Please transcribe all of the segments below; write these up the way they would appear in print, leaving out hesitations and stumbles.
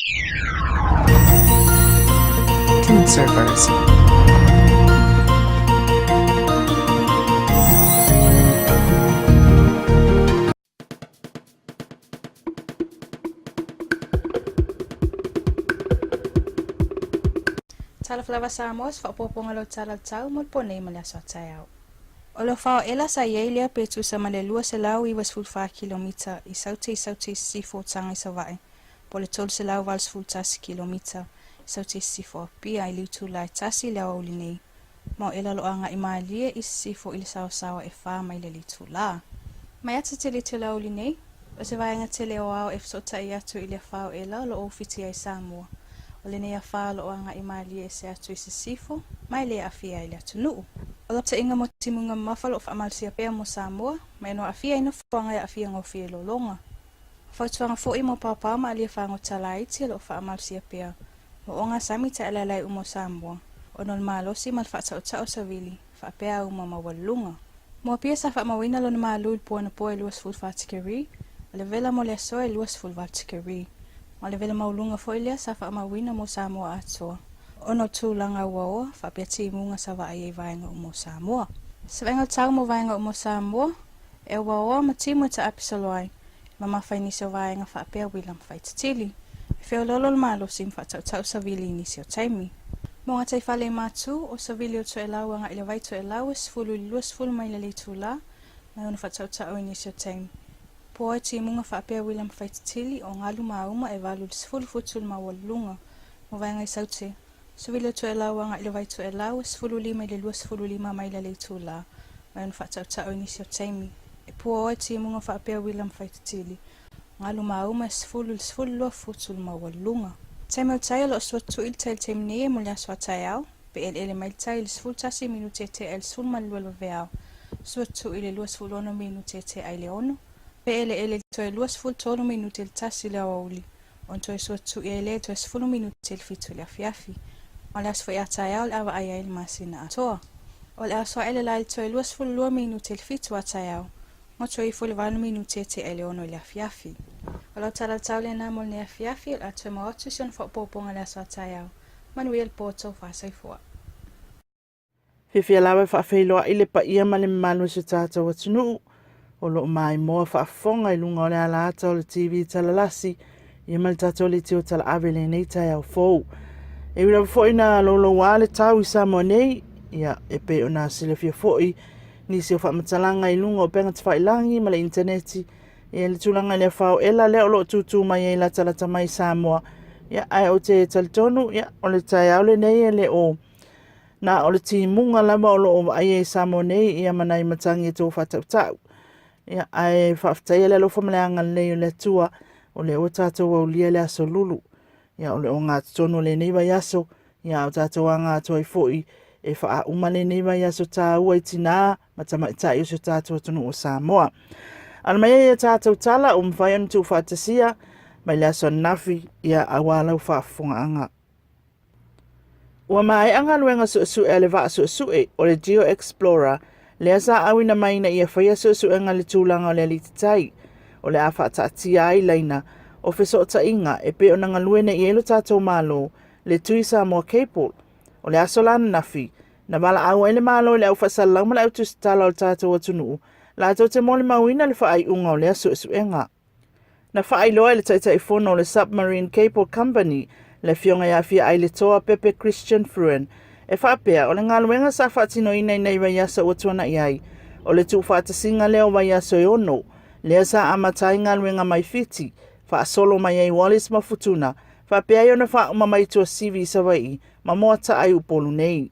Food servers. Talofa lava Samoa, se faaopoopoga lau tala o le tau mo le po nei ma le aso a taeao. O le afa o Ela sa i ai lea pe tusa ma le 294 kilomita i Saute i Saute i sisifo o Taga i Savaii, po o le 381 kilomita i Saute i sisifo o Apia i le itula e tasi i le aoauli nei, ma o Ela o lo o agai malie i sisifo i le saosaoa e fa maile le itula. Mai ata tele i te aoauli nei, o se vaega tele o ao e fesootai atu i le afa o Ela o lo o ufitia ai Samoa. O lenei afa o lo o agai malie ese atu i sisifo, ma e le aafia ai le atunuu. O lapataiga mo timuga mamafa o lo o faamalosia pea mo Samoa, ma e no aafia ai nofoaga e aafia gofie i lologa. O fautuaga foi mo paopao ma alia fagota laiti o lo o faamalosia pea mo ogasami taelaelae uma o Samoa, ona o le malosi ma le faataotao savili faapea auma maualuluga. Mo Apia sa faamauina lona malu i le po anapo e 24 tikeri, o le vela mo le aso e 28 tikeri. Ma o le vela maualuga foi lea sa faamauina mo Samoa atoa, ona o tulaga uaoa faapea timuga sa vaai ai vaega uma o Samoa. Se vaaiga o tau mo vaega uma o Samoa, E uaoa ma timu e taape solo ai, e mamafa i nisi o vaega faapea uila ma faititili. E feoloolo le malosi ma faatautau savili i nisi o taimi. Mo gataifale i Matu, o savili o Toelau agai i le vai Toelau e 10 i le 20 maila le itula, mai ona faatautau i nisi o taimi. Poa e timuga faapea uila ma faititili, o galu ma auma e 8 i le 10 futu le maualuluga. Mo vaega i Saute, Savili o Toelau agai i le vai Toelau e 15 i le 25 maila le itula, mai ona faatautau i nisi o taimi. E puaoa e timuga faapea uila ma faititili, galu ma auma e 10 i le 12 futu le maualuluga. Taimi o le tai o lo o sua tui le tai i le taimi nei e mo le aso a taeao, pe eleele mai le tai i le 11 minute e tea i le 12 i le vaveao, sua tui i le 26 minute e tea i le 6, pe eleele i le toe 23 minute i le 1 i le aoauli, Ona toe suatui ai lea i toe 10 minute i le 7 i le afiafi. Ma o le aso foi a taeao o le a vaai ai le masina atoa. O le aso ae le la i le toe 22 minute i le 7 a taeao, ma toe ifo i le 8 minute e tea i le 6 i le afiafi. O lau tala tau lena mo lenei afiafi, o le a toe maua atu si ona faaopoopoga i le aso a taeao. Manuia le po tou faasoifua. Fiafia lava e faafeiloai le paia ma le mamalu o si o tatou atunuu o lo o maimoa faafofoga i luga o le alaata o le TV talalasi ia ma le tatou leitio talaave i lenei taeao fou. E ui lava foi na louloua le tau i Samoa nei, ia e pei ona silafia foi nisi o faamatalaga i luga o upega tafailagi ma le initaneti ia le tulaga i le afa o Ela lea o lo o tūtū mai ai latalata mai i Samoa. Ia, ae ou te talitonu, ia, o le taeao lenei e le o Na o le timuga lava o lo o vaaia i Samoa nei ia ma nai matagi e tou faatautau. Ia, ae faafetaia le alofa ma le agalelei o le Atua, o lea ua tatou aulia le aso lulu. Ia, o le ogatotonu o lenei vaiaso, ia, a o tatou aga atu ai foi e faauma lenei vaiaso taua i tinā ma tamaitai o si o tatou atunuu o Samoa. Ala mai ai a tatou tala ua mafai ona tuufaatasia mai le aso ananafi, ia, aua lau faafofogaaga. Ua maea galuega suesue a le vaa suesue o le Geo Explorer lea sa auina mai ina ia faia suesuega i le tulaga o le alititai o le a faataatia ai laina o fesootaiga e pei ona galue nei i ai lo tatou Malo le Tui Samoa Cable. O le aso la ananafi, na valaau ai le Malo i le au faasalalau ma le au tusitala o le tatou atunuu latou te molimauina le faaiuga o lea suesuega. Na faailoa e le Taitaifono o le Submarine Cable Company, le Afioga ia Fiaailetoa Pepe Christian Fruin, e faapea, o le galuega sa faatinoina i nei vaiaso ua tuanai ai, o le tuufaatasiga lea o vaiaso e ono, lea sa amata ai galuega mai Fiti, faasolo mai ai Wallis ma Futuna, faapea ai ona faauma mai Tuasivi i Savaii ma Moataa i Upolu nei.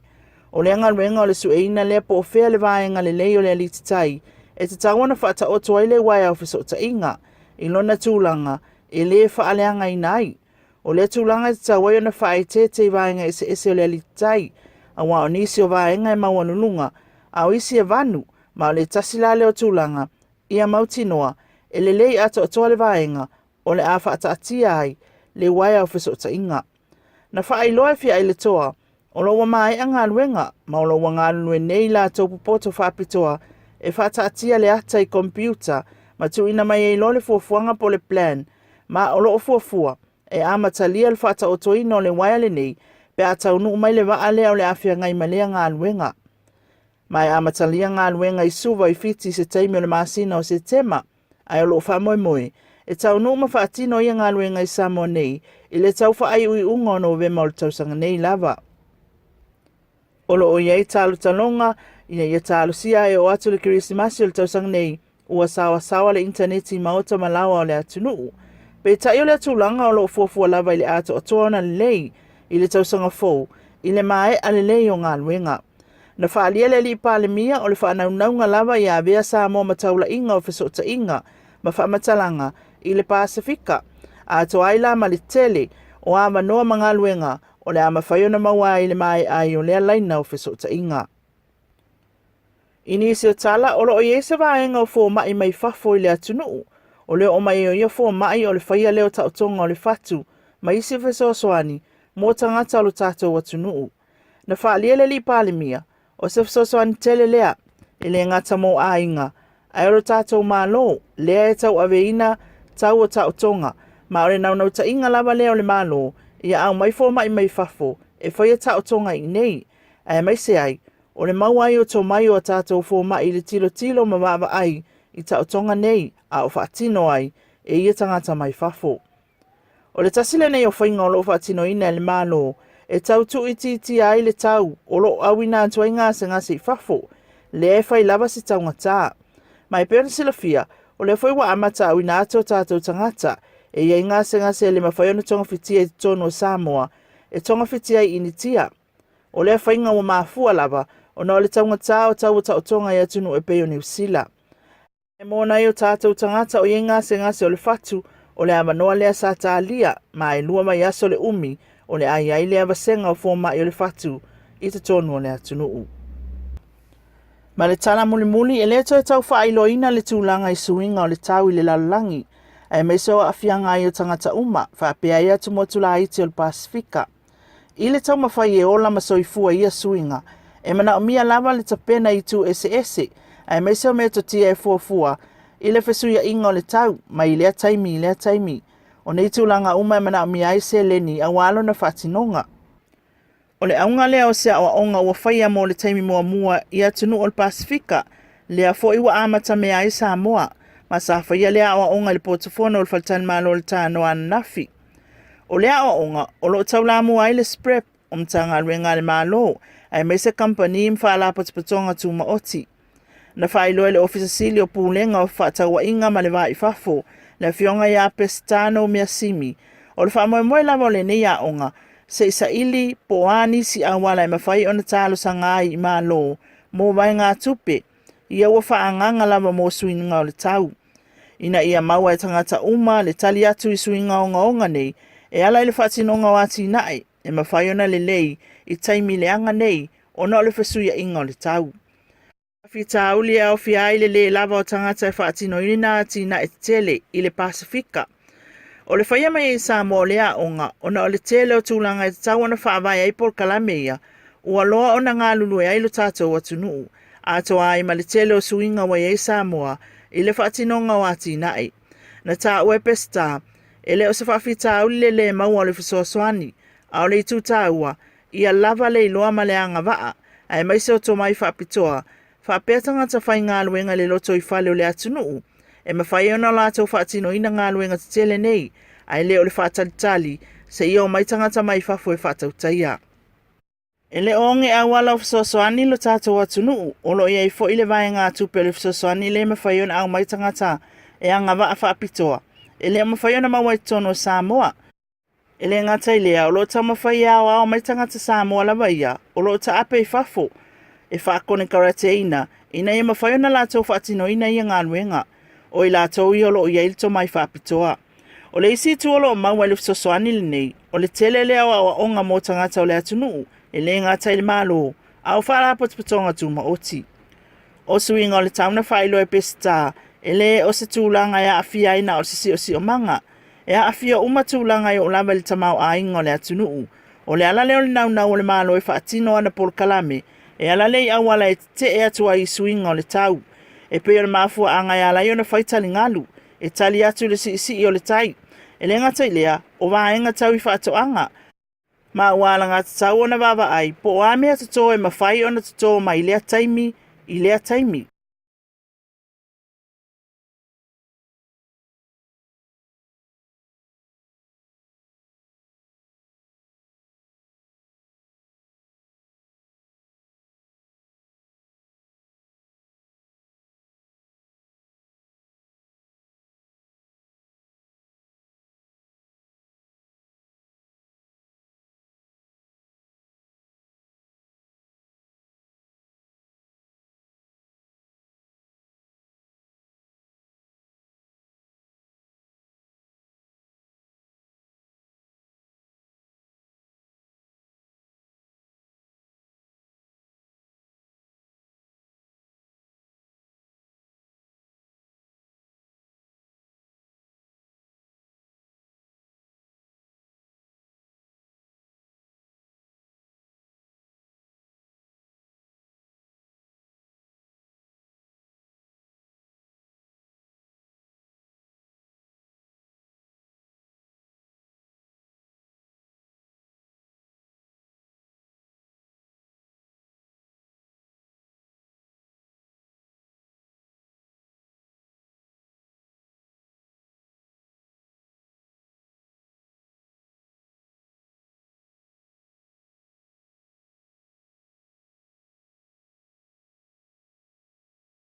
O lea galuega o le sueina lea po o fea le vaega lelei o le alititai e tatau ona faataoto ai le uaea o fesootaiga i lona tulaga e le faaleagaina ai. O lea tulaga e tatau ai ona faaeteete i vaega eseese o le alititai, aua o nisi o vaega e maualuluga, a o isi e vanu, ma o le tasi la lea o tulaga ia mautinoa e lelei atoatoa le vaega o le a faataatia ai le uaea o fesootaiga. Na faailoa e Fiailetoa, o lo o ua maea galuega ma o lo o ua galulue nei latou popoto faapitoa e faataatia le ata i komipiuta ma tuuina mai ai loa le fuafuaga po o le plan, ma o lo o fuafua. e amatalia le faataotoina o le uaea lenei pe a taunuu mai le vaa lea o le a feagai ma lea galuega. Ma e amatalia galuega i Suva i Fiti i se taimi o le masina o Setema, ae o lo o faamoemoe e taunuu ma faatino ia galuega i Samoa nei i le tau faaiuiuga o Novema o le tausaga nei lava. O lo o i ai talotaloga ina ia talosia e oo atu le Kerisimasi o le tausaga nei ua saoasaoa le initaneti i maota ma laoa o le atunuu. Peitai o lea tulaga o lo o fuafua lava i le atoatoa ona lelei i le tausaga fou i le maea lelei o galuega. Na faaalia le Alii Palemia o le faanaunauga lava ia avea Samoa ma taulaiga o fesootaiga ma faamatalaga i le Pasefika, atoa ai la ma le tele o avanoa ma galuega o le a mafai ona maua ai i le maea ai o lea laina o fesootaiga. I nisi o tala, o lo o i ai se vaega o fomai mai fafo i le atunuu. O le oo mai o ia fomai o le faia lea o taotoga o le fatu ma isi fesoasoani mo tagata o lo tatou atunuu. Na faaalia le Alii Palemia, o se fesoasoani tele lea, e le gata mo aiga, ae o lo tatou Malo, lea e tauaveina tau o taotoga, ma o le naunautaiga lava lea o le Malo, ia aumai fomai mai fafo e faia taotoga i inei, aemaise ai, o le maua ai o tomai o a tatou fomai i le tilotilo ma vaavaai i taotoga nei a o faatino ai e ia tagata mai fafo. O le tasi lenei o faiga o lo o faatinoina e le Malo e tau tuuitiitia ai le tau o lo o auina atu ai gasegase i fafo, lea e fai lava se taugata. Ma e pei ona silafia, o lea foi ua amata auina atu o tatou tagata e i ai gasegase e le mafai ona togafitia i totonu o Samoa e togafiti ai i Initia. O lea faiga ua mafua lava ona o le taugata o tau o taotoga i atunuu e pei o Niu Sila. E mō nai o tātou tagata o i ai gasegase o le fatu, o le avanoa lea sa talia, ma e lua vaiaso le umi o le a i ai lea vasega o fomai o le fatu i totonu o le atunuu. Ma le tala mulimuli, e le toe tau faailoaina le tulaga i suiga o le tau i le lalolagi, aemaise o aafiaga ai o tagata uma, faapea ai atumotu laiti o le Pasefika. I le taumafai e ola ma soifua i ia suiga, e manaomia lava le tapena i itu eseese, aemaise o metotia e fuafua i le fesuiaiga o le tau mai lea taimi i lea taimi. O nei tulaga uma e manaomia ai seleni aua lona faatinoga. O le auga lea o se aoaoga ua faia mo le taimi muamua i atunuu o le Pasefika, lea foi ua amatamea ai Samoa, ma sa faia lea aoaoga i le potufono o le Faletalimalo o le Tanoa ananafi. O lea aoaoga o lo o taulamua ai le SPREP o Matagaluega a le Malo, aemaise kamupani ma faalapotopotoga tumaoti. Na faailoa e le Ofisa Sili o Pulega o Fefaatauaiga ma le Va i Fafo, le Afioga ia Pesitano Measimi, o le faamoemoe lava o lenei aoga, se i saili po o a nisi auala e mafai ona talosaga ai i Malo mo vaegatupe ia ua faaagaaga lava mo suiga o le tau, ina ia maua e tagata uma le tali atu i suiga ogaoga nei e ala i le faatinoga o atinae e mafai ona lelei i taimi leaga nei ona o le fesuiaiga o le tau. Faafitauli e aofia ai le lē lava o tagata e faatinoina atinae tetele i le Pasefika. O le faia mai ai i Samoa o lea aoga ona o le tele o tulaga e tatau ona faavae ai polokalame ia, ua loa ona galulue ai lo tatou atunuu, atoa ai ma le tele o suiga ua i ai Samoa i le faatinoga o atinae. Na taua e Peseta, e le o se faafitauli le lē maua o le fesoasoani, a o le itu taua, ia lava le iloa ma le agavaa, aemaise o tomai faapitoa, faapea tagata faigaluega i le lotoifale o le atunuu, e mafai ai ona latou faatinoina galuega tetele nei, ae le o le faatalitali seia omai tagata mai fafo e faatautaia. E le o oge auala o fesoasoani lo tatou atunuu, o lo o i ai foi le vaegatupe o le fesoasoani lea e mafai ona aumai tagata e agavaa faapitoa, e le o mafai ona maua i totonu o Samoa. E le gata i lea, o lo o taumafai e aoao mai tagata Samoa lava ia o lo o taape i fafo e faakonekarateina ina ia mafai ona latou faatinoina ia galuega. O i latou ia o lo o i ai le tomai faapitoa. O le isi itu o lo o maua i le fesoasoani lenei, o le tele lea o aoaoga mo tagata o le atunuu, e le gata i le Malo, a o Faalapotopotoga Tumaoti. O suiga o le tau na faailoa e Peseta, e le o se tulaga e aafia ai na o se siosiomaga. E aafia uma tulaga e oo lava i le tamaoaiga o le atunuu. O le ala lea o le naunau o le Malo e faatino ana polokalame e ala lea i auala e tetee atu ai i suiga o le tau. E pei o le mafuaaga e ala ai ona fai taligalu, e tali atu i le siisii o le tai. E le gata i lea, o vaega tau i faatoaga, ma ua alagatatau ona vaavaai po o a mea totō e mafai ona totō mai lea taimi i lea taimi.